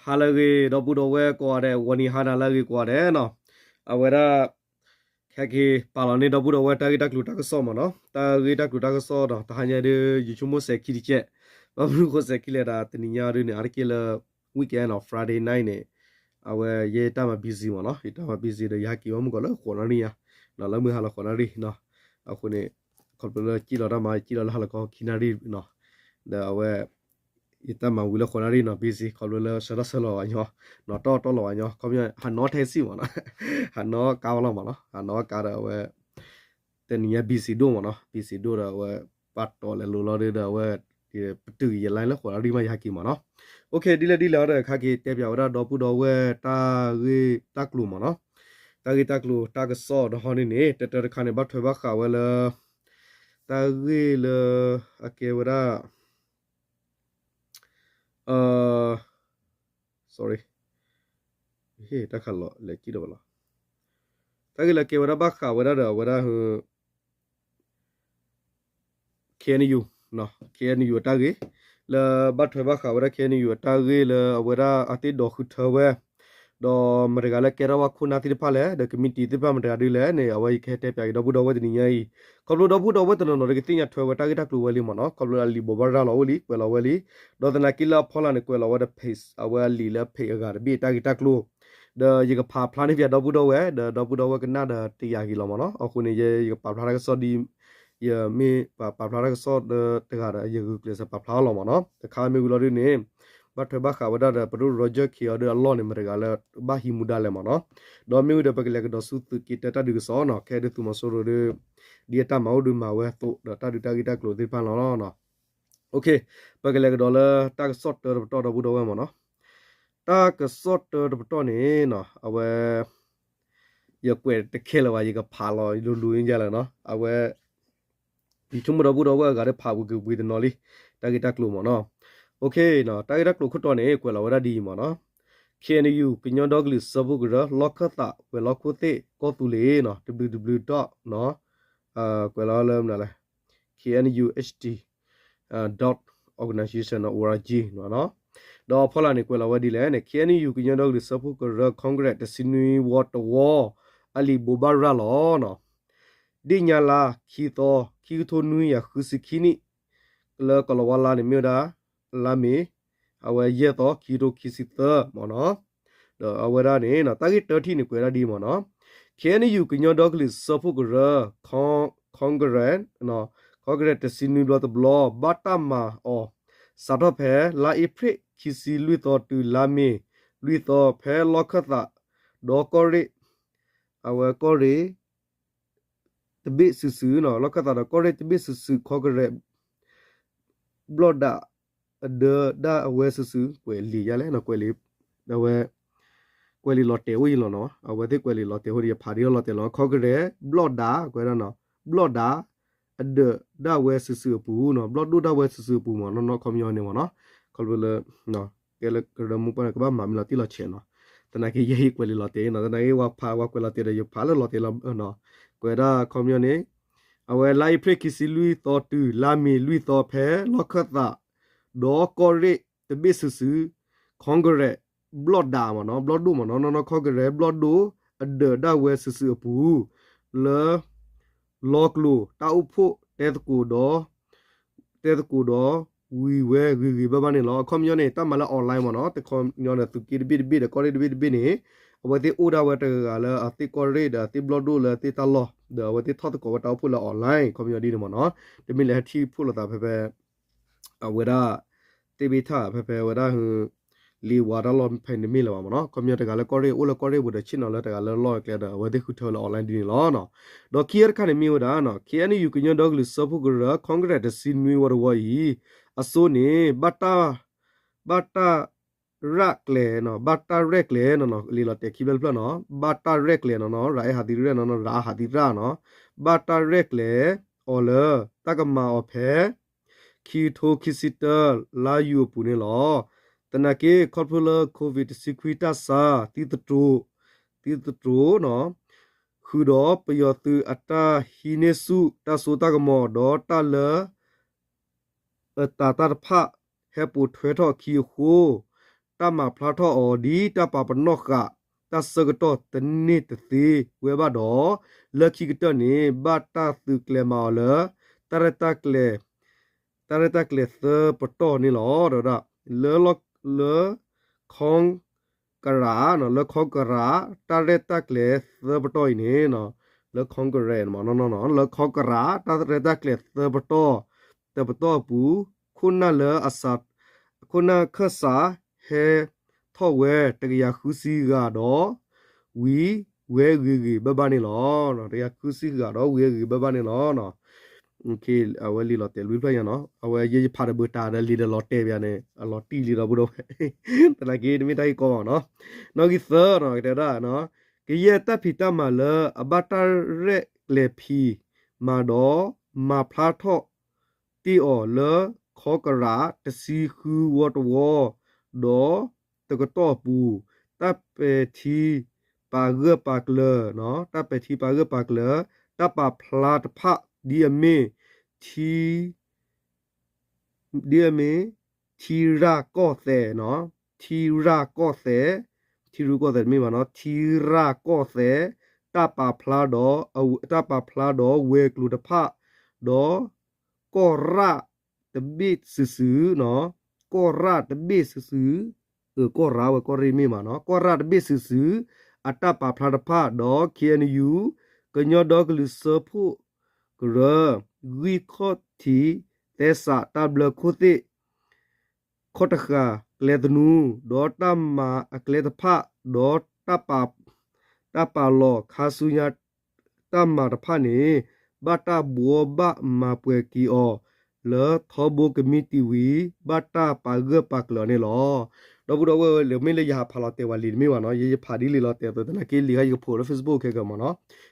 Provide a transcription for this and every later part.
ဟါလၢအဂ့ၤ ဒီပုၢ်ဒီဝဲၢ်ကိးဂၤဒဲး, ဂီၤနံၤဟါနၤလၢအဂ့ၤကိးဂၤဒဲးနီၤ. အဝဲဒၣ် ခဲက့ၤပာ်လီၤန့ၢ်ဒီပုၢ်ဒီဝဲၢ်တၢ်ဂ့ၢ်တၢ်ကျိၤတၢ်ကစီၣ်မ့ၢ်နီၤ, တၢ်ဂ့ၢ်တၢ်ကျိၤတၢ်ကစီၣ်ဒီး တဟါညါဒုး ယဆိကမိၣ်စဲးခံတကဲး, ဘၣ်မနုၤဃိစဲးခံလဲၣ်ဒီး တနံၤညါဒုးန့ၣ် အါတက့ၢ်လၢ weekend နီၤ, Friday night န့ၣ် အဝဲယဲတၢ်မၤ busy မ့ၢ်နီၤ, ယတၢ်မၤ busy ဒီး ယဟဲက့ၤဘၣ်မုၢ်ကီးလၢဃိးနၣ်ရံၣ်ညါ, လၢမုၢ်ဟါလီၤဃိးနၣ်ရံၣ်နီၤ, အဃိန့ၣ် ခီဖျိလၢစံၣ်လီၤတၢ်မၤ စံၣ်လီၤလၢဟါလီၤခီခံနၣ်ရံၣ်နီၤ, ဒီးအဝဲ ယတၢ်မၤဝံၤလၢဃိးနၣ်ရံၣ်နီၤ busy ခီဖျိလၢဆၢထီၣ်ဆၢလီၤဝဲညီ, နီၤတီၢ်တီၢ်လီၤဝဲညီ, ခီပညီ ဟးနီၣ်ထဲစံၣ်မ့ၢ်နီၤ, ဟးနီၣ်ကါဝဲလီၤမ့ၢ်နီၤ, ဟးနီၣ်ကါဒီးအဝဲ တနံၤညါ busy ဒိၣ်မ့ၢ်နီၤ, busy ဒိၣ်ဒီးအဝဲ ပာ်တီၢ်လဲၤလိၤလီၤဒီးအဝဲ ပတုာ်ယ line လၢဃိးနၣ်ရံၣ်မးယဟဲက့ၤမ့ၢ်နီၤ. အိၣ်ခ့ ဒ်လဲၣ်ဒ်လဲၣ်ဒီး ခါက့ၤတဲပၠးဝဲဒၣ်ဒီပုၢ်ဒီဝဲၢ်တၢ်ဂ့ၢ်တၢ်ကျိၤမ့ၢ်နီၤ, တၢ်ဂ့ၢ်တၢ်ကျိၤတၢ်ကစီၣ်ဒီးဟီန့ၣ်န့ၣ် တၢတၢတခါန့ၣ် ဘၣ်ထွဲဘၣ်ဃးဝဲလၢ တၢ်ဂ့ၢ်လၢ အကဲဝဲဒၣ် sorry တၢ်ခးလီၤလဲၤကံၣ်ဒီးဘၣ်လီၤ, တၢ်ဂ့ၢ်လၢကဲဝဲဒၣ်ဘၣ်ဃးဝဲဒၣ်ဒီးအဝဲဒၣ် KNU, KNU အတၢ်ဂ့ၢ် လၢဘၣ်ထွဲဘၣ်ဃးဝဲဒၣ် KNU အတၢ်ဂ့ၢ်လၢအဝဲဒၣ်အသ့ၣ်ဒိးဃုထၢဝဲ ဒီးမတၤတဂၤလၢကဲထီၣ်ဘၣ်ခိၣ်နၢ်သ့ၣ်တဖၣ်လဲၣ်, ဒီး committee သ့ၣ်တဖၣ်မတၤတဂၤဒ်လဲၣ်န့ၣ် အဝဲယကဟဲတဲပၠးက့ၤဒီပုၢ်ဒီဝဲၢ်တနံၤညါအံၤ, ခီဖျိဒီပုၢ်ဒီဝဲၢ်တနီၤနီၤဒီးကသ့ၣ်ညါထွဲဝဲတၢ်ဂ့ၢ်တၢ်ကျိၤဝဲလံမ့ၢ်နီၤ, ခီဖျိလၢအလံာ်ဘိးဘၣ်ရၤလီၤအိၣ်လံ ကွဲးလီၤဝဲလံ, ဒီးသနာ်က့လၢအဖီလာ်န့ၣ် ကွဲးလီၤဝဲဒီး page အဝဲအလံာ်လၢ page အဂၤတဘ့ၣ်တၢ်ဂ့ၢ်တၢ်ကျိၤ ဒီးယကဖးဖျါန့ၢ်ပၠးဒီပုၢ်ဒီဝဲၢ် ဒီးဒီပုၢ်ဒီဝဲၢ်ကနၣ်ဒီးတယာ်ဂ့ၤလီၤမ့ၢ်နီၤ, အဃိန့ၣ် ယ ယကပာ်ဖျါတၢ်ကစီၣ်ဒ် ယမ့ၢ်ပာ်ဖျါတၢ်ကစီၣ်ဒီးတဂၤဒီး ယဂုာ်ကျဲးစၢးပာ်ဖျါအီၤလီၤမ့ၢ်နီၤ, တခါမ့ၢ်ဝံၤလီၤဒ်န့ၣ် ဘၣ်ထွဲဘၣ်ဃးဝဲဒၣ်ဒီး ပဒိၣ် Roger Khin အီၤဒီးအလီၢ်န့ၣ် မတၤတဂၤလၢဘၣ်ဟံးမူဒါလဲၣ်မ့ၢ်နီၤ, ဒီးမ့ၢ်ဝံၤဒီးပကလဲၤကဒီးဆူသုးက့တၢတၢ်ဒုးကစီၣ်နီၤ, ခဲဒုးသုးမီၤစိရိၤဒီး ဒ်အတၢ်မၤအိၣ်ဒုးမၤဝဲအသိးဒီးတၢ်ဒုးတၢ်ဂ့ၢ်တၢ်ကျိၤသ့ၣ်တဖၣ်လီၤ. ပကလဲၤကဒီးလၢတၢ်ကစီၣ်တၢတပတီၢ်ဒီပုၢ်ဒီဝဲၢ်မ့ၢ်နီၤ, တၢ်ကစီၣ်တၢတပတီၢ်န့ၣ်နီၤ အဝဲ ယကွဲးတခဲလၢာ်ဘၣ် ယကဖးလီၤလူၤလူၤယါလဲၣ်နီၤ, အဝဲ ယဆိကမိၣ်ဒီပုၢ်ဒီဝဲၢ်အဂၤဒီးဖးဝံၤက့ၤဝံၤတနီၤလံ, တၢ်ဂ့ၢ်တၢ်ကျိၤမ့ၢ်နီၤ, တၢ်ဂ့ၢ်တၢ်ကျိၤခိၣ်တီန့ၣ် ကွဲးလီၤဝဲဒၣ်ဒ်အံၤမ့ၢ်နီၤ, KNU ကညီဒီကလုာ်စၢဖှိၣ်ကရၢ လီၢ်ခၢၣ်သးကွဲးလီၤခိၣ်သ့ၣ်ကီၢ်သူလ့ၤနီၤ, တဘျုးတဘျုး dot နီၤ, ကွဲးလီၤလၢမနုၤလဲၣ် KNUHT dot organization dot org နီၤ, ဒီးအဖီလာ်န့ၣ် ကွဲးလီၤဝဲဒ်လဲၣ်န့ၣ် KNU ကညီဒီကလုာ်စၢဖှိၣ်ကရၢ Congress တဆံနွံဝီတဝီ အလံာ်ဘိးဘၣ်ရၤလီၤနီၤ, ဒ့ၣ်ညါလါ ခံသီ ခံကထိနွံကယၤဃုဆံခံနံၣ်, လၢကီၢ်လီၤဝါလါန့ၣ်မ့ၢ်ဝဲဒၣ် လါမ့ၤ အဝဲယဲၢ်သီ ခံကထိခံဆံသၢမ့ၢ်နီၤ, ဒီးအဝဲဒၣ်န့ၣ် တၢ်ဂ့ၢ်တၢထံၣ်န့ၣ် ကွဲးဒၣ်ဒ်အံၤမ့ၢ်နီၤ, KNU ကညီဒီကလုာ်စၢဖှိၣ်ကရၢ Congress Congress တဆံနွံဘျီတဘျီ ဘၣ်တၢ်မၤအီၤ စးထီၣ်ဖဲ လါအ့ဖြ့ၣ်ခံဆံလွံၢ်သီတုၤလါမ့ၤလွံၢ်သီ ဖဲလီၢ်ခၢၣ်သး ဒီးကီၢ်ရ့ၣ် အဝဲကီၢ်ရ့ၣ် တဘ့ၣ်စုာ်စုာ်နီၤ, လီၢ်ခၢၣ်သးဒီးကီၢ်ရ့ၣ်တဘ့ၣ်စုာ်စုာ် Congress ဘျီၣ်ဒး အဒၢဒၣ်အဝဲစုာ်စုာ် ကွဲးလံာ်ယါလဲၣ်နီၤ, ကွဲးလံာ် အဝဲ ကွဲးလံာ်လီၤတဲာ်အိၣ်ယံၤလီၤနီၤ, အဝဲသ့ၣ်ကွဲးလံာ်လီၤတဲာ်အိၣ်ဒီး ယဖးဒ်အလီၤတဲာ်လီၤ, Congress ဘျီၣ်ဒး ကွဲးဒၣ်နီၤ, ဘျီၣ်ဒး အဒၢးဒၣ်ဝဲစုာ်စုာ်အပူၤနီၤ, ဘျီၣ်ဒိၣ်ဒၣ်ဝဲစုာ်စုာ်အပူၤမ့ၢ်နီၤ, နီၢ်နီၢ်ခီပညီန့ၣ်မ့ၢ်နီၤ, ခီဖျိလၢ ကဲလၢကရၢမိၢ်ပှၢ်န့ၣ် ကဘၣ်မၤမံၤလီၤတံၢ်လီၤဆဲးနီၤ, သနာ်က့ယဲယကွဲးလံာ်လီၤတဲာ်နီၤ, သနာ်က့ပှၤဖးပှၤကွဲးလီၤတဲာ်ဒီး ယဖးလၢလီၤတဲာ်လီၤနီၤ, ကွဲးဒၣ်ခီပညီန့ၣ် အဝဲလါအ့ဖြ့ၣ်ခံဆံလွံၢ်သီတုၤ လါမ့ၤလွံၢ်သီဖဲလီၢ်ခၢၣ်သး ဒီးကီၢ်ရ့ၣ်တဘ့ၣ်စုာ်စုာ် Congress ဘျီၣ်ဒးမ့ၢ်နီၤ, ဘျီၣ်ဒိၣ်မ့ၢ်နီၤ, နီၢ်နီၢ် Congress ဘျီၣ်ဒိၣ် အဒၢးဒၣ်ဝဲစုာ်စုာ်အပူၤ လၢ လီၤကျိၤတၢ်အိၣ်ဖှိၣ်တဲသကိးဒီး တဲသကိးဒီး ဝံၤဝဲဂ့ၤဂ့ၤဘၣ်ဘၣ်န့ၣ်လီၤ. အခီပညီန့ၣ် တၢ်မၤလၢ online မ့ၢ်နီၤ, တခီပညီဒီး သုးက့တဘ့ၣ်တဘ့ၣ်ဒီး ကီၢ်ရ့ၣ်တဘ့ၣ်တဘ့ၣ်န့ၣ် အဝဲသ့ၣ်အိၣ်ဒၣ်ဝဲတဂၤဂၤလၢအသ့ၣ်ကီၢ်ရ့ၣ်ဒီးအသ့ၣ်ဘျီၣ်ဒိၣ်လၢအသ့ၣ်တၢ်လီၢ် ဒီးအဝဲသ့ၣ်ထီၣ်သကိးဝဲတၢ်အိၣ်ဖှိၣ်လၢ online ခီပညီဒ်န့ၣ်မ့ၢ်နီၤ, တမ့ၢ်လၢဟဲထံၣ်ဖှိၣ်လိာ်သးဖဲဖဲ အဝဲဒၣ် သ့ၣ်ဘ့ၣ်ထၣ်ဖဲဖဲဝဲဒၣ် လ့ဝါတၢ်လီၢ်ဖဲန့ၣ်တမ့ၢ်လၢၤဘၣ်မ့ၢ်နီၤ, ခီပညီတဂၤလၢကီၢ်ရ့ၣ်အိၣ်လၢကီၢ်ရ့ၣ်ပူၤဒီး ဆ့ၣ်နီၤလၢတဂၤလၢလီၢ်အကျဲဒီး အဝဲသ့ၣ်ဃုထၢလၢ online ဒ်န့ၣ်လီၤ. ဒီးခံဂၤတခါန့ၣ်မ့ၢ်ဝဲဒၣ် KNU ကညီဒီကလုာ်စၢဖှိၣ်ကရၢ Congress တဆံနွံဝီတဝီအံၤ အစိန့ၣ် ဘၣ်တၢ် ဘၣ်တၢ်ရဲၣ်ကျဲၤနီၤ, ဘၣ်တၢ်ရဲၣ်ကျဲၤနီၤ, လံာ်လီၤတဲာ်ခံဖျၢၣ်တဖျၢၣ်နီၤ, ဘၣ်တၢ်ရဲၣ်ကျဲၤနီၤ, ရၤအဲၣ်ဟးသံရဲၣ်နီၤ, ရၤအဟးသံရၣ်နီၤ, ဘၣ်တၢ်ရဲၣ်ကျဲၤအီၤလၢ တၢ်ကမၤအီၤဖဲ ခံကထိခံဆံတၢ လါယူၤအပူၤန့ၣ်လီၤ. သနာ်က့ ခီဖျိလၢ COVID တဆံခွံတၢ်ဆါ သံသတြိာ် သံသတြိာ်နီၤ ဃုာ်ဒီးပယီၤသုးအတၢ်ဟံးန့ၢ်ဆူၣ် တၢ်စိတၢ်ကမီၤ ဒီးတၢ်လၢ အတၤတၢ်တဖၣ် ဟဲပိာ်ထွဲထီၣ်အခံအဃိ တၢ်မၤဖျါထီၣ်အီၤဒ်တၢ်ပာ်ပနီၣ်ဃာ်တၢ်ဆၢကတီၢ်တန့ၢ်တသ့ဝဲဘၣ်ဒီး လၢခံကတၢၢ်န့ၣ် ဘၣ်တၢ်သုးကျဲၤမၤအီၤလၢ တၢ်ရဲၣ်တၢ်ကျဲၤ တၢ်ရဲၣ်တၢ်ကျဲၤသၢပတီၢ်န့ၣ်လီၤ. ဒီးဒၣ် လၢ လၢ ခီကရး လၢခီကရး တၢ်ရဲၣ်တၢ်ကျဲၤသၢပတီၢ်အံၤန့ၣ် လၢ Congress နီၤ လၢခီကရး တၢ်ရဲၣ်တၢ်ကျဲၤသၢပတီၢ် တပတီၢ်အပူၤ ခိၣ်နၢ်လၢအစး ခိၣ်နၢ်ခၢၣ်စးဟဲထီၣ်ဝဲ တကယၤဃုဆံဂၤဒီး ဝံၤဝဲဂ့ၤဂ့ၤဘၣ်ဘၣ်န့ၣ်လီၤ. တကယၤဃုဆံဂၤဒီးဝံၤဂ့ၤဂ့ၤဘၣ်ဘၣ်န့ၣ်လီၤ. အဝဲလံာ်လီၤတဲာ်လွံၢ်ဖျၢၣ်ညါနီၤ အဝဲယဲယဖးတဘၣ်တၢ်ဒီးလံာ်ဒီးလီၤတဲာ်ဘၣ်န့ၣ် အလီၤတံၢ်လံဒီပုၢ်ဒီဝဲၢ် သနာ်က့တမ့ၢ်တၢ်ဂ့ၢ်ကီဘၣ်နီၤ နီၣ်ဂံၢ်သၢနီၤ ကတဲဝဲဒၣ် ကယဲၢ်တၢ်ဖံးတၢ်မၤလၢအဘၣ်တၢ်ရဲၣ်ကျဲၤဖံးမၤဒီး မၤဖျါထီၣ်တ့ၢ်အီၤလၢ ခီကရး တဆံဃုဝီတဝီ ဒီးတကတီၢ်အပူၤ တၢ်ပဲာ်ထံပာ်ဂၢၢ်ပာ်ကျၢၤ တၢ်ပဲာ်ထံပာ်ဂၢၢ်ပာ်ကျၢၤ တၢ်ပာ်ဖျါတဖၣ် ဒ်အမ့ၢ် ထံ ဒ်အမ့ၢ် ထံရၢ်ကီၢ်သဲးနီၤ ထံရၢ်ကီၢ်သဲး ထံရူၢ်ကီၢ်သဲးတမ့ၢ်ဘၣ်နီၤ ထံရၢ်ကီၢ်သဲး တၢ်ပာ်ဖျါဒီး တၢ်ပာ်ဖျါဒီးဝဲၤကျိၤတဖၣ် ဒီး ကီၢ်ရၣ်တဘ့ၣ်စုာ်စုာ်နီၤ ကီၢ်ရၣ်တဘ့ၣ်စုာ်စုာ် အကီၢ်ရၣ်ဝဲကီၢ်ရ့ၣ်မ့ၢ်ဘၣ်နီၤ ကီၢ်ရၣ်တဘ့ၣ်စုာ်စုာ် အတၢ်ပာ်ဖျါတဖၣ် ဒီး ခ့ၣ်အဲၣ်ယူၣ် ကညီဒီကလုာ်စၢဖှိၣ်ကရၢ ဂံၢ်ခီၣ်ထံးသဲစး တၢ်ဘျၢခိၣ်သ့ၣ် ခီၣ်တဃာ်ကျဲသနူ ဒီးတၢ်မၤအကျဲတဖၣ် ဒီး တၢ်ပာ်လီၤခါဆူညါတၢ်မၤတဖၣ်န့ၣ် ဘၣ်တၢ်ဘှီဘၣ်မၤပှဲၤက့ၤအီၤ လၢထီဘိကမံးတံာ်ဝံၤ ဘၣ်တၢ်ပာ်ဂၢၢ်ပာ်ကျၢၤအီၤန့ၣ်လီၤ. ဒီပုၢ်ဒီဝဲၢ် မ့ၢ်လၢယဟးဖးလီၤတဲာ်ဝဲလံာ်တမ့ၢ်ဘၣ်နီၤ ယဲယဖးဒ်လံာ်လီၤတဲာ်အသိး သနာ်က့လံာ်ဟါယကဖိးလၢ Facebook ခဲကမၢ်နီၤ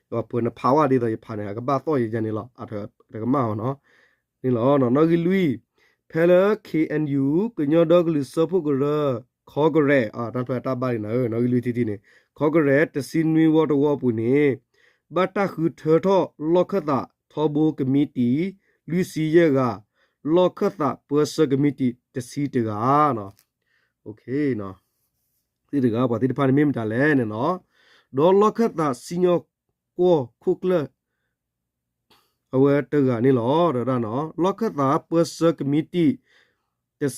ဒီးပှၤနဖးဝဲဒ်သိးယဖးန့ၣ် အကဘၣ်သီၣ်ယဲယဲန့ၣ်လီၤ အတကမၣ်အီၤနီၤ န့ၣ်လီၤ နီၣ်ဂံၢ်လွံၢ် ဖဲလၢ ခ့ၣ်အဲၣ်ယူၣ် ကညီဒီကလုာ်စၢဖှိၣ်ကရၢ ခီကရဲး တၢ်ဖျါတၢ်ဘၣ်န့ၣ် နီၣ်ဂံၢ်လွံၢ်ထံထံန့ၣ် ခီကရဲး တဆံနွံဝီတဝီအပူၤန့ၣ် ဘၣ်တၢ်ဃုထၢထီၣ်လီၢ်ခၢၣ်သးထီဘိကမံးတံာ် လွံၢ်ဆံယဲၢ်ဂၤ လီၢ်ခၢၣ်သးပၢဆှၢကမံးတံာ်တဆံတဂၤ သ့ၣ်တဂၤ ပှၤသ့ၣ်တဖၣ်န့ၣ်မ့ၢ်မတၤလဲၣ်န့ၣ်နီၤ ဒီးလီၢ်ခၢၣ်သးစံၣ်ညီၣ်ကွီၢ်ခိၣ်ကျၢၢ် အဝဲတဂၤန့ၣ်လီၤ ဒီးဒၣ်နီၤ လီၢ်ခၢၣ်သးပၢဆှၢကမံးတံာ် တ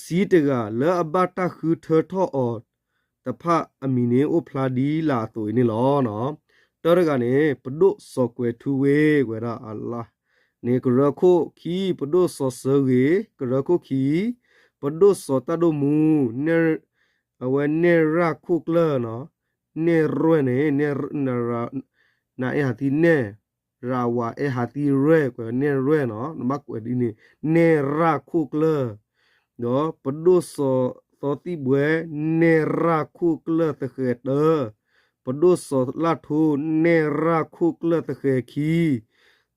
ဆံတဂၤ လၢအဘၣ်တၢ်ဃုထၢထီၣ်အီၤတဖၣ်အမံၤန့ၣ် အိၣ်ဖျါဒ်လာ်အသိးအံၤန့ၣ်လီၤ. တၢတဂၤန့ၣ် ပဒိၣ်စီၤကွဲၤထူဝ့ ဝဲဒၣ်အလါန့ၣ် ကရၢခိၣ်ခံ ပဒိၣ်စီၤစၢဂ့ၤ ကရၢခိၣ်ခံ ပဒိၣ်စီၤတၢ်ဒိၣ်မူ အဝဲနဲၣ်ရၣ်ခိၣ်ကျၢၢ်နီၤ နဲၣ်ရွဲၣ်န့ၣ် နအဲၣ်ဟးသံနဲၣ် ရးဝးအဲၣ်ဟးသံရဲၣ် ကွဲးန့ၣ်ရဲၣ်နီၤ နဘၣ်ကွဲးဒ်န့ၣ် နဲၣ်ရၣ်ခိၣ်ကျၢၢ် ဒီးပဒိၣ်စီၤသီသံၣ်ဘှဲ နဲၣ်ရၣ်ခိၣ်ကျၢၢ်သဃဲၤတၢ ပဒိၣ်စီၤလၣ်ထိ နဲၣ်ရၣ်ခိၣ်ကျၢၢ်သဃဲၤခံ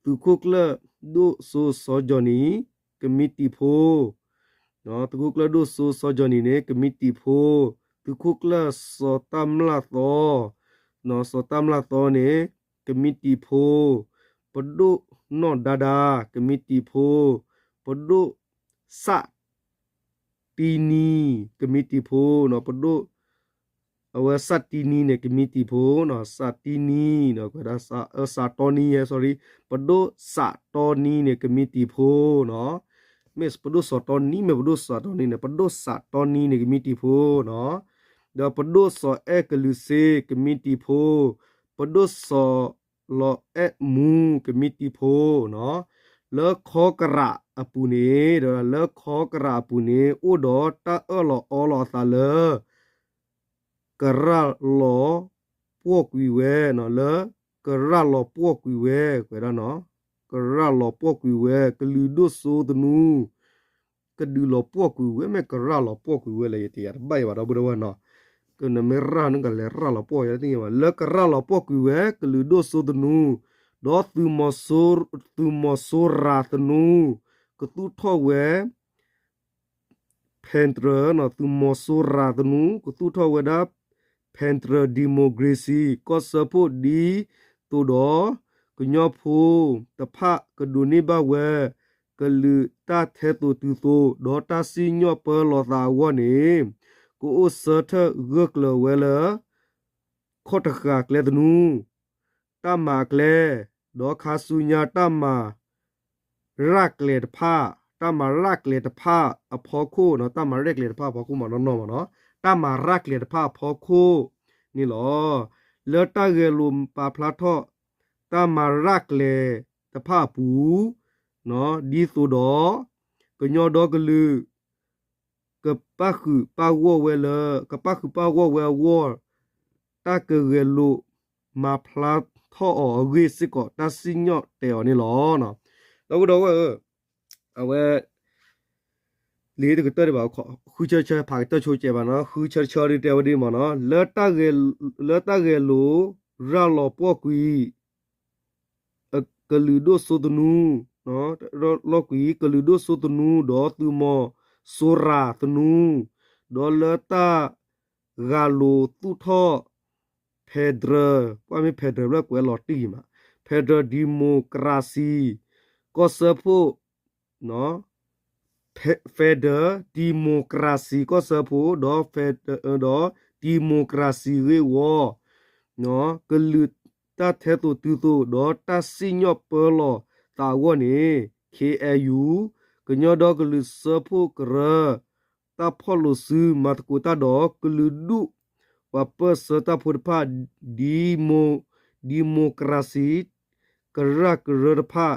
သုးခိၣ်ကျၢၢ်ဒိၣ်စိစီၤကၠီၣ်နံၤ ကမံးတံာ်ဖိ သုးခိၣ်ကျၢၢ်ဒိၣ်စိစီၤကၠီၣ်နံၤန့ၣ် ကမံးတံာ်ဖိ သုးခိၣ်ကျၢၢ်စီၤတၢ်မျၢ်သီ စီၤတၢ်မျၢ်သီန့ၣ် ကမံးတံာ်ဖိ ပဒိၣ်နီၢ်ဒါဒါ ကမံးတံာ်ဖိ ပဒိၣ်စးတံနံ ကမံးတံာ်ဖိ ပဒိၣ် အဝဲစးတံနံန့ၣ် ကမံးတံာ်ဖိ စးတံနံ စးတီနံ sorry ပဒိၣ်စးတီနံန့ၣ် ကမံးတံာ်ဖိနီၤ မ့ၢ်ပဒိၣ်စီၤတီနံ မ့ၢ်ပဒိၣ်စးတီနံန့ၣ် ပဒိၣ်စးတီနံန့ၣ်ကမံးတံာ်ဖိနီၤ ဒီးပဒိၣ်စီၤအဲၣ်ကလုးစ့ ကမံးတံာ်ဖိ ပဒိၣ်စီၤလီၤအဲၣ်မူ ကမံးတံာ်ဖိနီၤ လၢခီကရးအပူၤန့ၣ် ဒီးလၢခီကရးအပူၤန့ၣ် အိၣ်ဒီးတၢ်အၢၣ်လီၤအီလီၤအသးလၢ ကရၢ်လီၤပှီၢ်ကွံာ်ဝဲ လၢကရၢ်လီၤပှီၢ်ကွံာ်ဝဲ ကွဲးဒၣ်နီၤ ကရၢ်လီၤပှီၢ်ကွံာ်ဝဲ ကလုာ်ဒိၣ်စိသနူ ကဒုးလီၤပှီၢ်ကွံာ်ဝဲ မ့ၢ်ကရၢ်လီၤပှီၢ်ကွံာ်ဝဲလဲၣ် ယတယၤတဘၣ်ယဘၣ်ဒီပုၢ်ဒီဝဲၢ်နီၤ ကနမ့ၢ်ရၢ်န့ၣ်ကလဲၤရၢ်လီၤပှီၢ်ယၤသ့ၣ်ညါဘၣ် လၢကရၢ်လီၤပှီၢ်ကွံာ်ဝဲ ကလုာ်ဒိၣ်စိသနူ ဒီးသုးမီၤစိရိၤသနူ ကသူၣ်ထီၣ်ဝဲ ဖဲဒရၢ သုးမီၤစိရိၤသနူ ကသူၣ်ထီၣ်ဝဲဒၣ် ဖဲဒရၢ democracy ကီၢ်စၢဖှိၣ်ဒ်သိးဒီး ကညီဖိတဖၣ်ကဒိးန့ၢ်ဘၣ်ဝဲ ကလုာ်တၢ်ထဲသိးတုၤသိး ဒီးတၢ်စံၣ်ညီၣ်ပၢလီၤသးအဂီၢ်န့ၣ် ကအိၣ်ဆၢထၢၣ်ဂၢၢ်ကျၢၤဝဲလၢ ခီၣ်တဃာ်ကျဲသနူ တၢ်မၤအကျဲ, ဒီးခါဆူညါတၢ်မၤ ရၣ်ကျဲၤတဖၣ်, တၢ်မၤရၣ်ကျဲၤတဖၣ်အဖီခိၣ်, တၢ်မၤရဲၣ်ကျဲၤတဖၣ်အဖီခိၣ်မးနီၢ်နီၢ်မးနီၢ်, တၢ်မၤရၣ်ကျဲၤတဖၣ်အဖီခိၣ်န့ၣ်လီၤ. လၢတၢ်ဂဲၤလိာ်ပာ်ဖျါထီၣ် တၢ်မၤရၣ်ကျဲၤတဖၣ်အပူၤ ဒ်သိးဒီး ကညီဒီကလုာ် ကပၣ်ဃုာ်ပၣ်ဂီၢ်ဝဲလၢ ကပၣ်ဃုာ်ပၣ်ဂီၢ်ဝဲအဂီၢ် တၢ်ကဂဲၤလိာ်မၤဖျါထီၣ်အီၤအဂ့ၢ်စ့ၢ်ကီး တၢ်စံၣ်ညီၣ်တဲာ်အီၤန့ၣ်လီၤ. ဒီပုၢ်ဒီဝဲၢ်ဧၢ, အဝဲ လံာ်တကတၢၢ်ဒံးဘၣ်, ဃုဆၢတဆၢ ဖးကတၢၢ်ဆိကဲးဘၣ်နီၢ်, ဃုဆၢတဆၢဒ်တဲဝဲဒ်မးနီၢ်, လၢတၢ်ဂဲၤလိာ် ရၤလီၤပှီၢ်ကွံာ် ကလုာ်ဒိၣ်စိသနူ, လီၤကွံာ် ကလုာ်ဒိၣ်စိသနူ ဒီးသုးမီၤစိရိၤသနူ, ဒီးလၢတၢ်ဂၤလိာ်သူၣ်ထီၣ် federal, ပှၤမ့ၢ် federal ဘျီကွဲးလီၤတံၢ်မး, federal democracy ကီၢ်စၢဖှိၣ် federal democracy ကီၢ်စၢဖှိၣ် ဒီး federal ဒီး democracy ဂ့ၢ်ဝီ ကလုာ်တၢ်ထဲသိးတုၤသိး ဒီးတၢ်စံၣ်ညီၣ်ပၢလီၤသးအဂီၢ်န့ၣ် K N U ကညီဒီကလုာ်စၢဖှိၣ်ကရၢ တၢ်ဖီၣ်လိာ်စုမၤသကိးတၢ်ဒီး ကလုာ်ဒူၣ်ပှၤပၢၢ်ဆၢတၢ်ဖိတဖၣ် ဒံၣ်မိၣ် democracy ကရၢကရိတဖၣ်,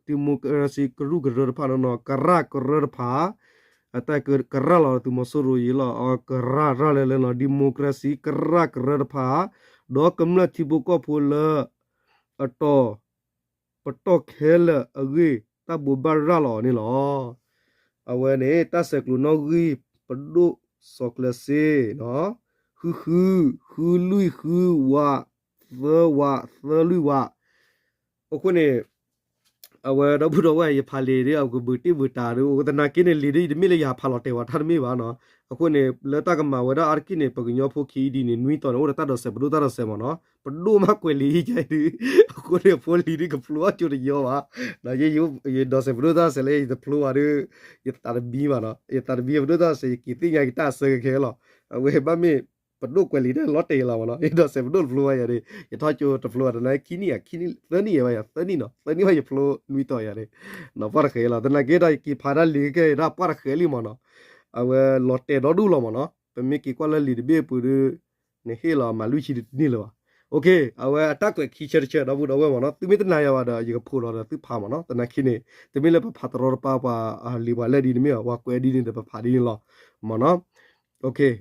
democracy ကရူၢ်ကရၢတဖၣ်နီၢ်နီၢ်, ကရၢကရိတဖၣ်, အတၢ်ကရၢလီၤသုးမီၤစိရိၤအံၤလီၤ, ကရၢရၢလဲၤလဲၤနီၢ်, democracy ကရၢကရိတဖၣ်, ဒီးကမျၢၢ်ထံဖိကီၢ်ဖိလၢ အတီၤ ပတီၢ်ခဲလၢာ်အဂ့ၢ် တၢ်ဘိးဘၣ်ရၤလီၤအီၤန့ၣ်လီၤ. အဝဲန့ၣ် တၢ်ဆဲးကျိးနီၣ်ဂံၢ် ပဒိၣ်စီၤကျၢၤစ့, ဃုဃု, ဃုလွံၢ်ဃုဝး, သၢဝး, သၢလွံၢ်ဝး, အဃိန့ၣ် အဝဲဒီပုၢ်ဒီဝဲၢ် ယဖးလံာ်ဒီး အကဘုးတ့ၢ်ဘုးတၢ်ဒီး သနာ်က့န့ၣ် လံာ်ဒီး ယတမ့ၢ်လၢယဟးဖးလီၤတဲာ်ဝဲတၢ်တမ့ၢ်ဘၣ်နီၢ်, အဃိန့ၣ် လၢတၢ်ကမၤဝဲဒၣ်အါတက့ၢ်န့ၣ် ပကညီဖိခံအံၤဒ်န့ၣ် နွံတီၤန့ၣ် အိၣ်ဒီးတၢ်ဒိးစဲးပဒိၣ်တၢ်ဒိးစဲးမးနီၢ်, ပဒိၣ်မးကွဲးလံာ်အံၤဒုး, အဃိန့ၣ် ဖိလံၤဒုးကဖျိအီၣ်ကၠိတယီဘၣ်, ယဒိးစဲးပဒိၣ်တၢ်ဒိးစဲးလၢယတဖျိဘၣ်ဒီး ယသးတဘံဘၣ်နီၢ်, ယသးတဘံပဒိၣ်တၢ်ဒိးစဲး ယက့ၤသ့ၣ်ညါက့ၤတၢ်အဆၢကဲကဲလီၤ, အဝဲဘၣ်မ့ၢ် ပဒိၣ်ကွဲးလံာ်တၢ်လီၤတဲာ်လီၤမးနီၢ်, ယဒိးစဲးပဒိၣ်တဖျိဘၣ်ယၤဒီး ယထီၣ်ကၠိတဖျိဘၣ်တနၤ ခံနံၣ်ဧါ, ခံနံၣ် သၢနံၣ်ယၤဘၣ်ယၤ သၢနံၣ်နီၢ်, သၢနံၣ်ဘၣ်ယဖျိနွံတီၤယၤဒီး, ပှၢ်တဃဲလီၤ, သနာ်က့ဒီး ယက့ၤဖးတၢ်လံာ်ကဲကဲဒၣ်ပှၢ်တဃဲလံမးနီၢ်, အဝဲလီၤတဲာ်ဒီဒူၣ်လီၤမးနီၢ်, ပမ့ၢ်က့ၤကွၢ်လၢလံာ်တဘ့ၣ်အပူၤဒီး နဟ့ၣ်လီၤမၤလွံၢ်ဆံတန့ၢ်လၢၤဘၣ်, အဝဲအတၢ်ကွဲးခံဆၢတဆၢ ဒီပုၢ်ဒီဝဲၢ်မးနီၢ်, သုမ့ၢ်တနာ်ယၤဘၣ်ဒီး ယကဖိးလီၤဒီးသုဖးမးနီၢ်, သနာ်က့န့ၣ် တမ့ၢ်လၢပဖးတရီတပါပှၤလံာ်ပှၤလဲၣ်ဒ်န့ၣ်မ့ၢ်ဘၣ်, ပှၤကွဲးဒ်န့ၣ်ဒီးပဖးဒ်န့ၣ်လီၤမးနီၢ်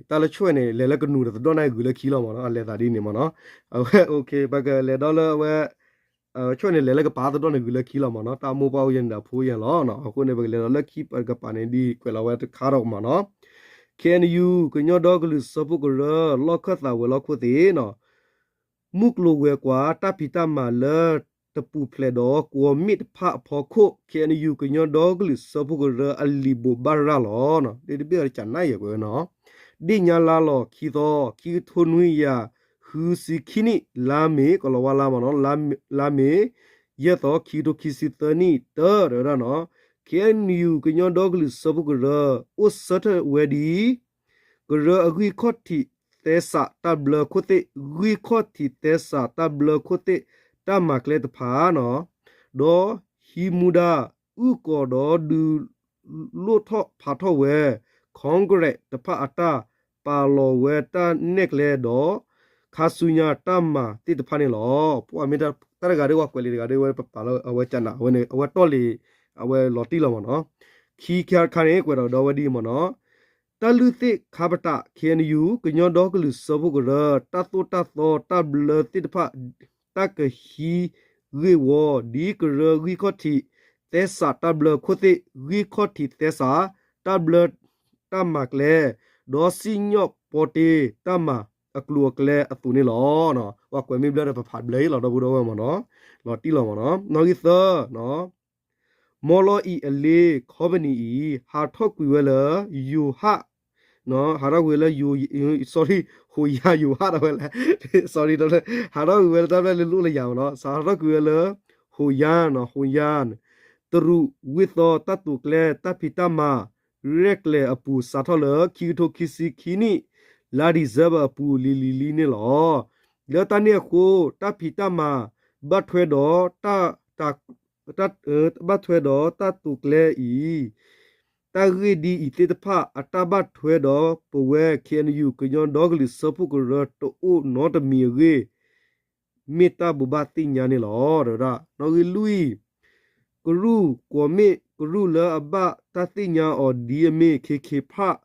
တၢ်လၢဆွဲၣ်န့ၣ် လဲၤလၢကနူၤဒီးသဒီၣ်န့ၣ်ဂုၤလၢခံလီၤမးနီၢ်, အလဲၤသးဒ်န့ၣ်မးနီၢ်, အဝဲ ပကလဲၤဒီးလၢအဝဲ ဆွဲၣ်န့ၣ် လဲၤလၢကပၤသဒီၣ်န့ၣ်ဂုၤလၢခံလီၤမးနီၢ်, တၢ်မိၢ်ပှၢ်အိၣ်ယဲန့ၣ်ဒီးအဖိယဲလီၤ, အဃိန့ၣ် ပကလဲၤဒီးလၢခံကပၤန့ၣ်ဒ်ကွဲးလီၤဝဲတခါဒီးမးနီၢ်, K N U ကညီဒီကလုာ်စၢဖှိၣ်ကရၢ လီၢ်ခၢၣ်သးဝဲၤလီၢ်ခိၣ်သ့ၣ်နီၢ် မုၢ်ကျိၤဝဲၤကွာ် တၢ်ဖံးတၢ်မၤလၢတပူၤဖျဲးဒီးကွီၢ်မ့ၣ်တဖၣ်အဖီခိၣ် K N U ကညီဒီကလုာ်စၢဖှိၣ်ကရၢအလံာ်ဘိးဘၣ်ရၤလီၤ, ဒ်တဘ့ၣ်အီၤတကနၣ်ယဲၢ်ကွဲးနီၢ်, ဒ့ၣ်ညါလါလီၤခံသီ ခံကထိနွံကယၤဃုဆံခံနံၣ် လါမ့ၤ ကီၤလၤဝါလါမးနီၢ်, လါမ့ၤ ယဲၢ်သီ ခံကထိခံဆံသၢနံၣ် တၢ်တဲဝဲဒၣ်နီၢ်, K N U ကညီဒီကလုာ်စၢဖှိၣ်ကရၢ အိၣ်ဆၢထၢၣ်ဝဲဒ် ကရၢအဂံၢ်ခီၣ်ထံးသဲစးတၢ်ဘျၢခိၣ်သ့ၣ်, ဂံၢ်ခီၣ်ထံးသဲစးတၢ်ဘျၢခိၣ်သ့ၣ် တၢ်မၤကျဲတဖၣ်နီၢ်, ဒီးဟံးမူဒါ အုၣ်ကီၤဒီးဒုးလိၣ်ထီၣ်ဖးထီၣ်ဝဲ Congress တဖၣ်အတၢ်ပာ်လီၤဝဲတၢ်နဲၣ်ကျဲဒီး ခါဆူညါတၢ်မၤသ့ၣ်တဖၣ်န့ၣ်လီၤ. ပှၤမ့ၢ်တၢ်တဂၤဒီး ပှၤကွဲးလံာ်တဂၤဒီး ဝဲပပာ်လၢအဝဲကနၣ် အဝဲန့ၣ် အဝဲတီၢ်လံာ် အဝဲလီၤတံၢ်လီၤမးနီၢ်. ခံခါတခါန့ၣ် ကွဲးဒီးဒီဝဲဒ်အံၤမးနီၢ်. တၢ်လုၢ်သ့ၣ်ခါပတာ် K N U ကညီဒီကလုာ်စၢဖှိၣ်ကရၢ တၢ်သိၣ်တၢ်သီတၢ်ဘျၢသ့ၣ်တဖၣ် တၢ်ကဟံးဂ့ၢ်ဝီ ဒ်ကရၢဂံၢ်ခီၣ်ထံးသဲစးတၢ်ဘျၢခိၣ်သ့ၣ် ဂံၢ်ခီၣ်ထံးသဲစး တၢ်ဘျၢတၢ်မၤကျဲ ဒီးစံၣ်ညီၣ်ပီတ့တၢ်မၤအကျိၤအကျဲအသိးန့ၣ်လီၤ. ပှၤကွဲးမ့ၢ်ဘျၢဒီးပဖးဘျၢအံၤလီၤ ဒီပုၢ်ဒီဝဲၢ်မးနီၢ်. လီၤတံၢ်လီၤမးနီၢ်. နီၣ်ဂံၢ်သၢ မီလီအံၤအလ့ ခီပနံၣ်အံၤ ဟးထီၣ်ကွံာ်ဝဲလၢ ယိၤဟၣ် ဟးထီၣ်ကွံာ်ဝဲလၢ sorry ဟိးယါ ယိၤဟၣ်ဒၣ်ဝဲလဲၣ် sorry ဟးထီၣ်ကွံာ်ဝဲလၢတၢ်ဘျၢလၢလိၣ်လၢယၤမးနီၢ် ဟးထီၣ်ကွံာ်ဝဲလၢ ဟိးယါ ဟိးယါ တရူးဝ့ၢ်သီတၢ်တိာ်ကျဲၤတၢ်ဖံးတၢ်မၤ ရဲၣ်ကျဲၤအပူၤ စးထီၣ်လၢခံကထိခံဆံခံနံၣ် လါဒံၣ်စဲဘၢၣ်အပူၤလံၤလံၤလံၤန့ၣ်လီၤ. လၢတၢ်န့ၣ်အဃိ တၢ်ဖံးတၢ်မၤ ဘၣ်ထွဲဒီး တၢ် ဘၣ်ထွဲဒီးတၢ်တိာ်ကျဲၤအံၤ တၢ်ဂ့ၢ်ဒ်အံၤသ့ၣ်တဖၣ် အတၢ်ဘၣ်ထွဲဒီးပဝဲ ခ့ၣ်အဲၣ်ယူၣ် ကညီဒီကလုာ်စၢဖှိၣ်ကရၢတအိၣ်နီတမံၤအဂ့ၢ် မ့ၢ်တၢ်ဘိးဘၣ်သ့ၣ်ညါန့ၣ်လီၤ. ဒီးနီၣ်ဂံၢ်လွံၢ် ကရူၢ် ကွီၢ်မ့ၣ်ကရူၢ်လၢအဘၣ်တၢ်သ့ၣ်ညါအီၤဒ်အမ့ၢ် ခ့ခ့ဖး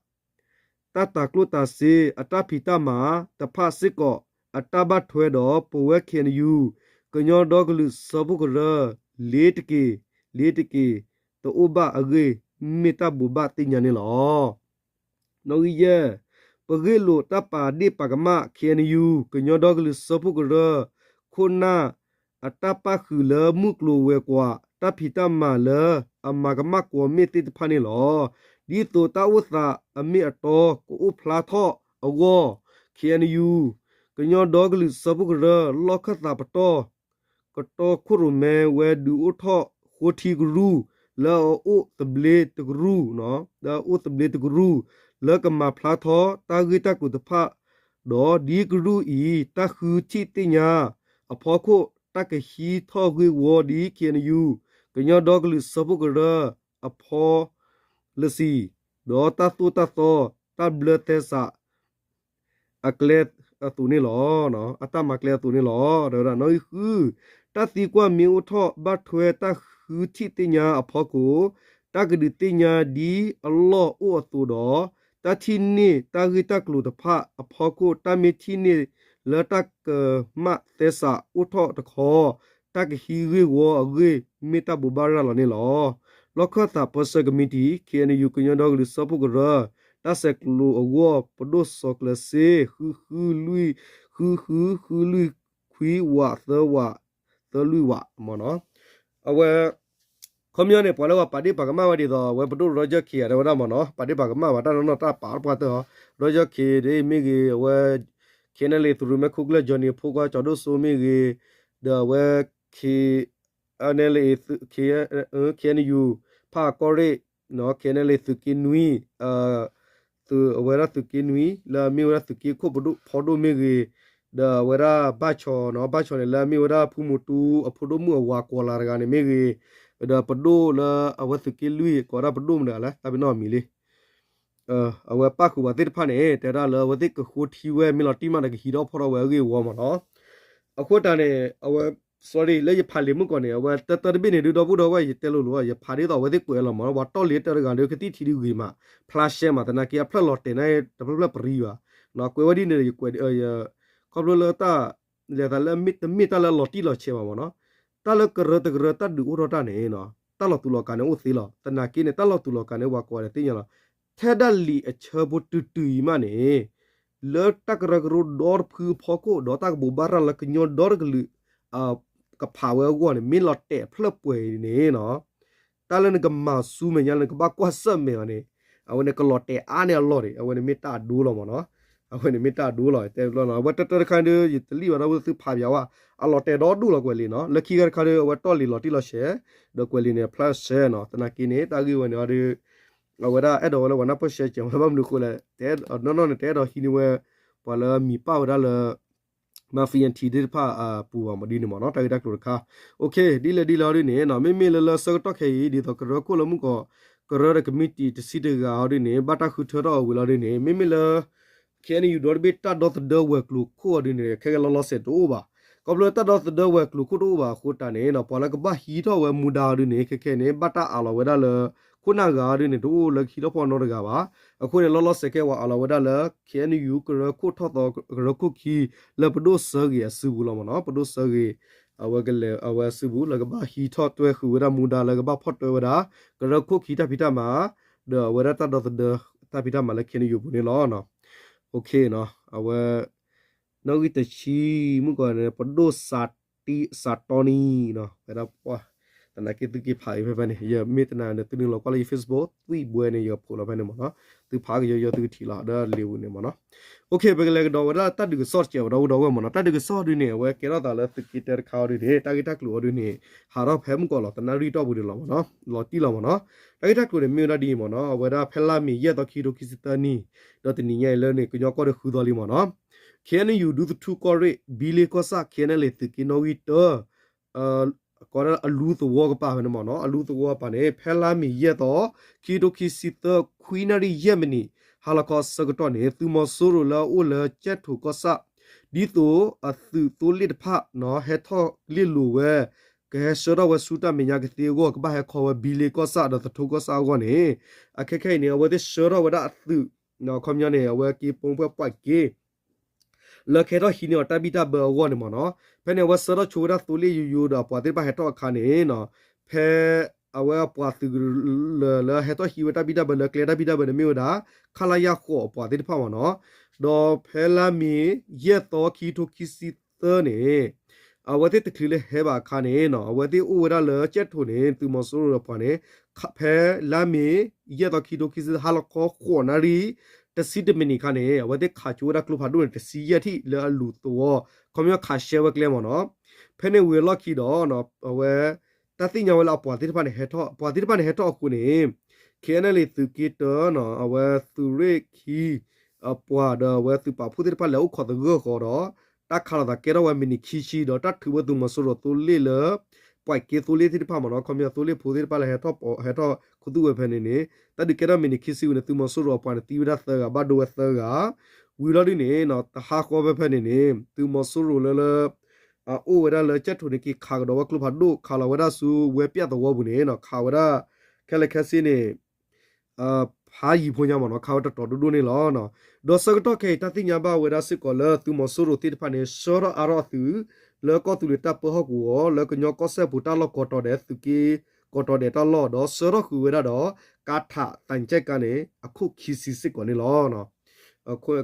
တၢ်တၤကျိၣ်တၤစ့ အတၢ်ဖံးတၢ်မၤတဖၣ်စ့ၢ်ကီး အတၢ်ဘၣ်ထွဲဒီးပဝဲ ခ့ၣ်အဲၣ်ယူၣ် ကညီဒီကလုာ်စၢဖှိၣ်ကရၢ လ့ၤတက့ၤ လ့ၤတက့ၤ တအိၣ်ဘၣ်အဂ့ၢ် မ့ၢ်တၢ်ဘိးဘၣ်သ့ၣ်ညါန့ၣ်လီၤ. နီၣ်ဂံၢ်ယဲၢ် ပဂ့ၢ်လိာ်တၢ်ပာ်ဒ့ၣ်ပာ်ကမၣ် ခ့ၣ်အဲၣ်ယူၣ် ကညီဒီကလုာ်စၢဖှိၣ်ကရၢ ခိၣ်နၢ် အတၢ်ပၣ်ဃုာ်လၢမုၢ်ကျိၤဝဲၤကွာ် တၢ်ဖံးတၢ်မၤလၢအမၤကမၣ်ကွီၢ်မ့ၣ်သ့ၣ်တဖၣ်န့ၣ်လီၤ. ဒ်သိးတၢ်အိၣ်သးအမ့ၢ်အတီကအိၣ်ဖျါထီၣ်အဂီၢ် ခ့ၣ်အဲၣ်ယူၣ် ကညီဒီကလုာ်စၢဖှိၣ်ကရၢ လီၢ်ခၢၣ်သးပတီၢ် ကတီခိၣ်ရိၣ်မဲဝဲဒုးအိၣ်ထီၣ်ဃိထံကရူၢ် လၢအအိၣ်သဘျ့တကရူၢ် လၢအအိၣ်သဘျ့တကရူၢ် လၢကမၤဖျါထီၣ်တၢ်ဂ့ၢ်တၢ်ကျိၤတဖၣ် ဒီးဒ်ကရူၢ်အံၤ တၢ်ဃုထံၣ်သ့ၣ်ညါအဖီခိၣ် တၢ်ကဟံးထီၣ်ဂ့ၢ်ဝီဒ် ခ့ၣ်အဲၣ်ယူၣ် ကညီဒီကလုာ်စၢဖှိၣ်ကရၢ အ policy ဒီးတၢ်သိၣ်တၢ်သီ တၢ်ဘျၢသဲစး အကျဲအသိးန့ၣ်လီၤ. အတၢ်မၤကျဲအသိးန့ၣ်လီၤ. ဒီးနီၣ်ဂံၢ်ဃု တၢ်သံကွၢ်မ့ၢ်အိၣ်ထီၣ်ဘၣ်ထွဲတၢ်ဃုထံၣ်သ့ၣ်ညါအဖီခိၣ် တၢ်ကဒုးသ့ၣ်ညါဒ်အလီၢ်အိၣ်အသိးဒီး တၢ်ထံၣ်န့ၢ်တၢ်ဂ့ၢ်တၢ်ကျိၤတဖၣ်အဖီခိၣ် တၢ်မ့ၢ်ထံၣ်န့ၢ်လၢတၢ်ကမၣ်သဲစးအိၣ်ထီၣ်တခီ တၢ်ကဟံးဂ့ၢ်ဝီအဂ့ၢ် မ့ၢ်တၢ်ဘိးဘၣ်ရၤလီၤန့ၣ်လီၤ. လီၢ်ခၢၣ်သးပၢဆှၢကမံးတံာ် ခ့ၣ်အဲၣ်ယူၣ် ကညီဒီကလုာ်စၢဖှိၣ်ကရၢ တၢ်ဆဲးကျိးအဂီၢ် ပဒိၣ်စီၤကျၢၤစ့ ဃုဃုလွံၢ် ဃုဃု ဃုလွံၢ်ခွံဝး သၢဝး သၢလွံၢ်ဝးမ့ၢ်နီၤ. အဝဲ ခီပညီန့ၣ် ပှၤလၢပှၤပာ်ဒ့ၣ်ပာ်ကမၣ်ဝဲဒ်သိး အဝဲပဒိၣ် Roger Khin တဲဝဲဒၣ်မ့ၢ်နီၤ ပာ်ဒ့ၣ်ပာ်ကမၣ်ဘၣ်တၢ်နီၢ်နီၢ်တၢ်ပာ်ပှၤတၢၢ်ဟီ Roger Khin ဒ်မ့ၢ်ဂ့ၤ အဝဲ ခ့ၣ်အဲၣ်ယူၣ် သုးရူးမဲခိၣ်ကျၢၢ် Johnny အဖိခွါ ကၠီၤဒိၣ်စိမ့ၢ်ဂ့ၤ ဒီးအဝဲ ခ့ၣ်အဲၣ်ယူၣ် ခ့ၣ်အဲၣ်ယူၣ် ဖၣ်ကီၢ်ရ့ၣ် ခ့ၣ်အဲၣ်ယူၣ် သုးက့နွံ အဝဲဒၣ်သုးက့နွံ လၢအမ့ၢ်ဝဲဒၣ်သုးက့ခိၣ်ဖီဒိၣ်မ့ၢ်ဂ့ၤ ဒီးအဝဲဒၣ်ဘၣ်ဆီၣ်နီၤ ဘၣ်ဆီၣ်န့ၣ် လၢအမ့ၢ်ဝဲဒၣ်ဖုမူတူအဖိဒိၣ်မုၣ်အဝၤကွီၤလၤတဂၤန့ၣ်မ့ၢ်ဂ့ၤ ဒီးပဒိၣ်လၢအဝဲသုးက့လွံၢ် ကိးဝဲဒၣ်ပဒိၣ်မတၤလဲၣ် တၢ်ပနီၣ်အမံၤလံ အဝဲပၣ်ဃုာ်ပှၤသ့ၣ်တဖၣ်န့ၣ် တဲဝဲဒၣ်လၢအဝဲသ့ၣ်ကဃိထံဝဲ မ့ၢ်လီၤတံၢ်မးဒီးကဟံးထီၣ်ဖီၣ်ထီၣ်ဝဲအဂ့ၢ်အဝီမ့ၢ်နီၤ. အဃိတၢ်န့ၣ် အဝဲ sorry လၢယဖးလံာ်မုၢ်ကီၢ်န့ၣ် အဝဲတၢတၢတဘ့ၣ်န့ၣ် ဒုဒီပုၢ်ဒီဝဲၢ် ယတဲလိၤလိၤ ယဖးဒ်သိးအဝဲသ့ၣ်ကွဲးလီၤမ့ၢ်နီၤ ပှၤတီၢ်လံၤတၢတဂၤဒီး ကသံၣ်ထံဒုဂ့ၤမး ဖျါရှဲမး သနာ်က့အဖျၢၣ်လီၤတဲာ်န့ၣ် တဖျၢၣ်ဖျၢၣ်ပရံဘၣ် ကွဲးဝဲဒ်န့ၣ်ဒီး ယကွဲး ခီဖျိလၢတၢ် လဲၤသးလၢတမ့ၢ်တၢ်လၢအလီၤတံၢ်လီၤဆဲးဘၣ်မ့ၢ်နီၤ တၢ်လၢကရၢတကရၢတၢ်ဒုးအိၣ်ထီၣ်တၢ်န့ၣ် တၢ်လီၤတူာ်လီၤကာ်န့ၣ်အိၣ်သ့လီၤ. သနာ်က့န့ၣ် တၢ်လီၤတူာ်လီၤကာ်န့ၣ် ပှၤကိးဂၤဒဲးသ့ၣ်ညါလီၤ. ထဲဒၣ်လံာ်အဆၢဖိတုၤတုၤအံၤမးန့ၣ် လၢတၢ်ကရၢကရိဒီတဖုအဖီခိၣ် ဒီးတၢ်ကဘိးဘၣ်ရၤလၢကညီဒီတကလုာ် ကဖးဝဲအဂီၢ်န့ၣ် မ့ၢ်လီၤတဲာ်ဖျၢၣ်ပှဲၤအံၤန့ၣ် တၢ်လၢနကမၤဆူမဲာ်ညါ နကဘၣ်ကွၢ်ဆၢၣ်မဲာ်အီၤန့ၣ် အဝဲန့ၣ်ကလီၤတဲာ်အါန့ၢ်အလီၢ်န့ၣ် အဝဲန့ၣ်မ့ၢ်တၢ်အဒိလီၤမ့ၢ်နီၤ. အဝဲန့ၣ်မ့ၢ်တၢ်အဒိလီၤ တဲလီၤနီၤ. အဝဲတၢတၢတခါဒီး ယတလံၣ်ဘၣ်ဒီး အဝဲသုဖးပၠးဝဲ အလီၤတဲာ်ဒီဒူၣ်လီၤကွဲးလံာ်နီၤ. လၢခံခါတခါဒီး အဝဲတီၢ်လံာ်လီၤတံၢ်လီၤဆဲး ဒီးကွဲးလံာ်န့ၣ် ဖျါရှဲနီၤ. သနာ်က့န့ၣ် တၢ်ဂ့ၢ်ဝဲန့ၣ်ဒီး အဝဲဒၣ်အဲၣ်ဒိးဝဲလၢပှၤနၢ်ပၢၢ်ဆှၢကဲဝဲလၢဘၣ်မနုၤအဃိလဲၣ် နီၢ်နီၢ်န့ၣ် တအဲၣ်ဒိးဟံးန့ၢ်ဝဲ ပှၤလၢမံၤပၣ်ဝဲဒၣ်လၢ မၤ ဖံၣ်အၣ်ထံ သ့ၣ်တဖၣ်အပူၤဘၣ်မ့ၢ်ဒ်န့ၣ်မ့ၢ်နီၤ တၢ်ဂ့ၢ်တၢ်ကျိၤတခါ. ဒ်လဲၣ်ဒ်လဲၣ်ဒ်န့ၣ်နီၤ မ့မ့ၢ်လၢလၢဆၢကတီၢ်ခဲအံၤ ဒ်သိးကရၢခိၣ်လၢမုၢ်ကီၢ် ကရၢဒီးကမံးတံာ်တဆံတဂၤအီၤဒ်န့ၣ် ဘၣ်တၢ်ဃုထၢထီၣ်အဝံၤလီၤဒ်န့ၣ် မ့မ့ၢ်လၢ ခ့ၣ်အဲၣ်ယူၣ် ဒီတဘ့ၣ်တၢ်ဒီသဒၢဝဲၤကျိၤခိၣ်အီၤဒ်န့ၣ် ခဲကဲလီၤလီၤဆဲးတအိၣ်ဘၣ်. ခီဖျိတၢ်ဒီသဒၢဝဲၤကျိၤခိၣ်တအိၣ်ဘၣ်အဃိတၢ်န့ၣ် ပှၤလၢကဘၣ်ဟံးထီၣ်ဝဲမူဒါအီၤဒ်န့ၣ် ခဲခဲန့ၣ် ဘၣ်တၢ်အးလီၤဝဲဒၣ်လၢ ခိၣ်နၢ်ဂၤအီၤဒ်န့ၣ် တအိၣ်လၢကဟံးထီၣ်ဖီၣ်နီတဂၤဘၣ်. အဃိန့ၣ် လီၤလီၤဆဲးခဲပှၤအးလီၤဝဲဒၣ်လၢ ခ့ၣ်အဲၣ်ယူၣ် ကရၢခိၣ်ထီၣ်သီ ကရၢခိၣ်ခံ လၢပဒိၣ်စၢဂ့ၤအစုပူၤလီၤမ့ၢ်နီၤ. ပဒိၣ်စၢဂ့ၤ အဝဲကလဲၤအဝဲအစုပူၤ လၢကဘၣ်ဟံးထီၣ်တွဲဃုာ်ဝဲဒၣ်မူဒါလၢကဘၣ်ဖီၣ်တွဲဝဲဒၣ် ကရၢခိၣ်ခံတၢ်ဖံးတၢ်မၤ ဒီးအဝဲဒၣ်တၢ်ဒီသဒၢတၢ်ဖံးတၢ်မၤလၢ ခ့ၣ်အဲၣ်ယူၣ် အပူၤန့ၣ်လီၤ. အဝဲ နီၣ်ဂံၢ်တဆံ မုၢ်ကီၢ်န့ၣ် ပဒိၣ်စးတီနံၤ ဝဲဒၣ်ပှၢ် သနာ်က့သုက့ၤဖးအံၤဖဲဖဲန့ၣ် ယမ့ၢ်တနာ်န့ၣ် သုနုာ်လီၤကွၢ်လၢယ Facebook သွံၣ်ဘှဲန့ၣ် ယကဖိးလီၤဖဲန့ၣ်မ့ၢ်နီၤ. သုဖးကယီယီသုကထံၣ်လီၤ ဒီးလံာ်ပူၤန့ၣ်မ့ၢ်နီၤ. ပကလဲၤကဒီးဝဲဒၣ်တၢ်ဒုးကစီၣ်တစဲးဝဲဒီပုၢ်ဒီဝဲၢ်မ့ၢ်နီၤ. တၢ်ဒုးကစီၣ်ဒုန့ၣ် အဝဲကဲထီၣ်သးလၢသုးက့တၢတခါအီၤဒုန့ၣ် တၢ်ဂ့ၢ်တၢ်ကျိၤအီၤဒုန့ၣ် ဟးထီၣ်ဖဲမုၢ်ကီးလီၤ တနၣ်ရံၣ်တီၢ်ပူၤန့ၣ်လီၤမ့ၢ်နီၤ. လီၤတံၢ်လီၤမ့ၢ်နီၤ. တၢ်ဂ့ၢ်တၢ်ကျိၤန့ၣ် မ့ၢ်ဝဲဒၣ်ဒ်အံၤမ့ၢ်နီၤ. အဝဲဒၣ်ဖဲလါမ့ၤယဲၢ်သီ ခံကထိခံဆံသၢနံၣ် ဒီးတနံၤညါအံၤလၢန့ၣ် ကညီကီၢ်ဒီးဃုသီလံမ့ၢ်နီၤ. ခ့ၣ်အဲၣ်ယူၣ် ဒူသထူကီၢ်ရ့ၣ် ဘံလ့ကီၢ်ဆၣ် ခ့ၣ်အဲၣ်ယူၣ် သုးက့နီၣ်ဂံၢ်တၢ ကိးဒၣ်အလူသဝီကပၤဖဲန့ၣ်မ့ၢ်နီၤ. အလူသဝီကပၤန့ၣ် ဖဲလါမ့ၤယဲၢ်သီ ခံကထိခံဆံသၢ ခွံနၣ်ရံၣ်ယဲၢ်မံးနံး ဟါလီၤခီအဆၢကတီၢ်န့ၣ် သုးမီၤစိရိၤလၢအအိၣ်လၢကၠဲၣ်ထိၣ်ကီၢ်ဆၣ် ဒ်သိးအသုးသိလ့ၣ်တဖၣ်နီၤ ဟဲထီၣ်လ့ၣ်လိၤဝဲ ကဟဲဆှၢထီၣ်ဝဲဆူတၢ်မဲာ်ညါကသ့အဂီၢ် ကဘၣ်ဟဲခီဝဲဘံလ့ကီၢ်ဆၣ်ဒီးသထူကီၢ်ဆၣ်အဂီၢ်န့ၣ် အခဲခဲအံၤန့ၣ် အဝဲသ့ၣ်ဆှၢထီၣ်ဝဲဒၣ်အသုး ခီပညီန့ၣ် အဝဲက့ၤပိာ်ဖှဲၣ်ပှၤက့ၤ လၢကဟဲထီၣ်ဟံးန့ၢ်အီၤတၢ်ဘံၣ်တၢ်ဘၢအဂီၢ်န့ၣ်မ့ၢ်နီၤ. ဖဲန့ၣ် အဝဲဆှၢထီၣ်ဆိဝဲဒၣ်သိလ့ၣ်ယိယိဒီးအပှၤသ့ၣ်တဖၣ်ဟဲထီၣ်အခါန့ၣ် ဖဲအဝဲအပှၤသုးကလၢၤလၢဟဲထီၣ်ဟံးဝဲတၢ်ဘံၣ်တၢ်ဘၢလၢကျဲတၢ်ဘံၣ်တၢ်ဘၢန့ၣ် မ့ၢ်ဝဲဒၣ် ခလရ ဃိးအပှၤသ့ၣ်တဖၣ်မ့ၢ်နီၤ. ဒီးဖဲလါမ့ၤ ယဲၢ်သီ ခံကထိခံဆံသၢန့ၣ် အဝဲသ့ၣ်တချုးလၢဟဲဘၣ်အခါန့ၣ် အဝဲသ့ၣ်အိၣ်ဝဲဒၣ်လၢကၠဲၣ်ထိၣ်န့ၣ် သုးမီၤစိရိၤဒီးပှၤန့ၣ် ဖဲလါမ့ၤ ယဲၢ်သီ ခံကထိခံဆံသၢ ဟါလီၤခီဃိးနၣ်ရံၣ် တဆံတမံးနံးအခါန့ၣ် အဝဲသ့ၣ်ခးဆိဝဲဒၣ်ကျိဖးဒိၣ်န့ၣ် တဆံယဲၢ်ထံၣ်လၢအလူၤသဝီ ခီပညီခးရှဲဝဲကျဲမ့ၢ်နီၤ. ဖဲန့ၣ်ဝံၤအလီၢ်ခံဒီး အဝဲ တၢ်သ့ၣ်ညါဝဲလၢအပှၤသ့ၣ်တဖၣ်န့ၣ်ဟဲထီၣ် ပှၤသ့ၣ်တဖၣ်န့ၣ်ဟဲထီၣ်အဃိန့ၣ် ခ့ၣ်အဲၣ်ယူၣ် သုးက့တၢ အဝဲသုးရ့ၣ်ခံ အပှၤဒီးအဝဲသုးပာ်ဖှိၣ်သ့ၣ်တဖၣ်လဲၤအိၣ်ခိးသဂၢၢ်ဃီၤဒီး တၢ်ခးလိာ်သးကဲထီၣ်ဝဲမံးနံးခံဆံဒီး တၢ်ထုးဝဲသုးမီၤစိရိၤသိလ့ၣ်လၢ ပှၤက့ၤသိလ့ၣ်သ့ၣ်တဖၣ်မ့ၢ်နီၤ ခီပညီသိလ့ၣ်ဖိသ့ၣ်တဖၣ်လၢဟဲထီၣ် ဟဲထီၣ်ခူသူၣ်ဝဲဖဲန့ၣ်န့ၣ် တၢ်ဒုးကဲထီၣ်မံးနံးခံဆံဝံၤန့ၣ် သုးမီၤစိရိၤအပှၤန့ၣ်သံဝဲဒၣ်သၢဂၤ ဘၣ်ဒိဝဲသၢဂၤ ဝံၤလီၤဒုန့ၣ် တဟါဃီဖဲဖဲန့ၣ်န့ၣ် သုးမီၤစိရိၤလၢလၢ အအိၣ်ဝဲဒၣ်လၢကၠဲၣ်ထိၣ်န့ၣ် က့ၤခးကဒီးဝဲကျိဖးဒိၣ် ခးလီၤဝဲဒၣ်ဆူဝဲပျၢ်သဝီပူၤန့ၣ် ခးဝဲဒၣ် ခဲလၢာ်ခဲဆ့န့ၣ် ဖးယံၤဖိညါမ့ၢ်နီၤ ခးဝဲတတီၤဒိၣ်ဒိၣ်န့ၣ်လီၤ. ဒီးဆၢကတီၢ်ခဲအံၤ တၢ်သ့ၣ်ညါဘၣ်ဝဲဒၣ်စ့ၢ်ကီးလၢသုးမီၤစိရိၤသ့ၣ်တဖၣ်န့ၣ် ဆှၢထီၣ်အါထီၣ်အသုး လၢကီၢ်သူလ့ၤတၢ်ပၢဟီၣ်ကဝီၤ လၢကညီကီၢ်စဲၣ်ပူၤတၢ်လီၢ်ကိးတီၤဒဲး သုးက့ကိးတီၤဒဲးတၢ်လီၢ် ဒီးဆှၢထီၣ်ဃုာ်ဝဲဒၣ်ဒီး ကါထးသံချပ်ကားန့ၣ် အခိၣ်ခံဆံစ့ၢ်ကီးန့ၣ်လီၤ.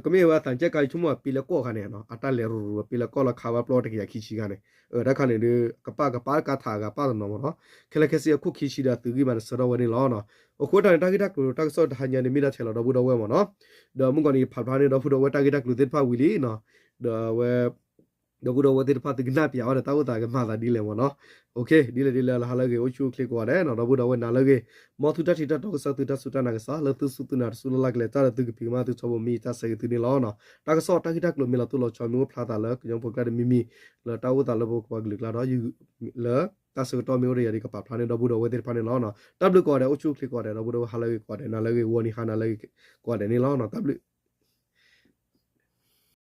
ကမ့ၢ်ဝဲသံချပ်ကား ဆိကမိၣ်အပ့ၤလဲၤကိးအခါန့ၣ် အတၢ်လဲၤရူၤရူၤ ပ့ၤလဲၤကိးလီၤခးဝဲပျီတကယၤခံဆံခါန့ၣ် တၢ်ခါန့ၣ်ဒီး ကပာ်ကပာ်ကါထးအဂၤပာ်တနီၤမ့ၢ်နီၤ ခဲလၢာ်ခဲဆ့အခိၣ်ခံဆံဒီးအသုးဂံၢ်ဘါန့ၣ် ဆှၢထီၣ်ဝဲန့ၣ်လီၤ. အဃိတၢ်န့ၣ် တၢ်ဂ့ၢ်တၢ်ကျိၤတၢ်ကစီၣ်တဟါညါန့ၣ် မ့ၢ်ဒၣ်ထဲလီၤဒီပုၢ်ဒီဝဲၢ်မ့ၢ်နီၤ ဒီးမုၢ်ကီၢ်န့ၣ် ယဖးဖျါန့ၢ်ဒီပုၢ်ဒီဝဲၢ်တၢ်ဂ့ၢ်တၢ်ကျိၤသ့ၣ်တဖၣ်ဝံၤလံနီၤ ဒီးအဝဲ ဒီပုၢ်ဒီဝဲၢ်သ့ၣ်တဖၣ်သုကနၣ်ပၠးအီၤဒီးတၢ်အိၣ်သးကမၤသးဒ်လဲၣ်မ့ၢ်နီၤ ဒ်လဲၣ်ဒ်လဲၣ် လၢဟါလၢအဂ့ၤ အိၣ်ဆူၣ်အိၣ်ချ့ကိးဂၤဒဲးနီၤ ဒီပုၢ်ဒီဝဲၢ်နၤလၢအဂ့ၤ မ်သုတၢ်ထံၣ်တၢ်တီကစၢ် သုတၢ်စူၢ်တၢ်နာ်ကစၢ် လၢသုစူၢ်သုနာ်တစူၢ်လၢ်လၢ်ကလဲၤတၢ်ဒီးသုကဖံးကမၤသုထီဘိမံၤ တၢ်ဆၢဂ့ၤသုန့ၣ်လီၤ. တၢ်ကစီၣ်တၢ်ဂ့ၢ်တၢ်ကျိၤမ့ၢ်လီၤတိၢ်လီၤဆီ မ့ၢ်အိၣ်ဖျါသးလၢကညီဖိကျါတမံၤမံၤ လၢတၢ်အိၣ်သးလၢပကပှၤကလုာ်ကျါဒီး လၢတၢ်ဆၢကတီၢ်မ့ၢ်အိၣ်ဒီးယၤဒီးကပာ်ဖျါန့ၢ်ဒီပုၢ်ဒီဝဲၢ်သ့ၣ်တဖၣ်န့ၣ်လီၤ. တၢ်ဘျုးကိးဂၤဒဲး အိၣ်ဆူၣ်အိၣ်ချ့ကိးဂၤဒဲး ဒီပုၢ်ဒီဝဲၢ်ဟါလၢအဂ့ၤကိးဂၤဒဲး နၤလၢအဂ့ၤကိးဂၤဒဲးန့ၣ်လီၤ. တၢ်ဘျုး